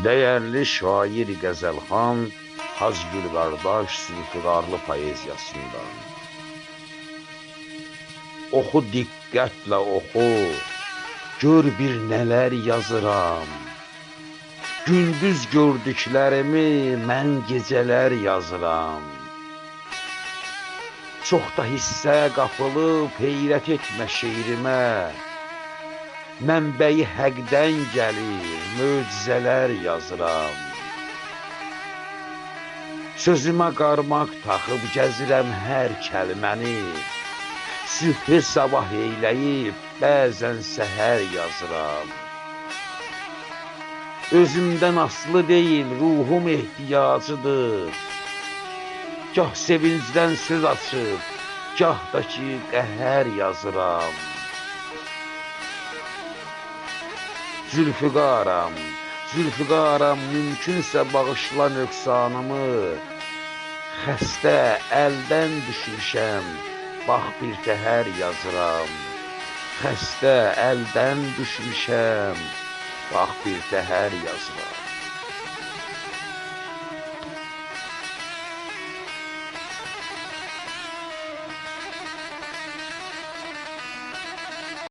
Dəyərli şair Qəzəlxan Hacgül qardaş Zülfüqarlı poeziyasından. Oxu, diqqətlə oxu, gör bir nələr yazıram. Gündüz gördüklərimi mən gecələr yazıram. Çox da hissə qapılıb heyrət etmə şeirimə. Mənbəyi həqdən gəlir, möcüzələr yazıram. Sözümə qarmaq taxıb gəzirəm hər kəlməni. Sübhü sabah eyləyib bəzən səhər yazıram. Özümdən asılı deyil, ruhum ehtiyacıdır. Gah sevincdən söz açıb, gah da ki qəhər yazıram. Zülfüqaram, Zülfüqaram, mümkünsə bağışla nöqsanımı. Xəstə, əldən düşmüşəm, bax bir təhər yazıram. Xəstə, əldən düşmüşəm, bax bir təhər yazıram.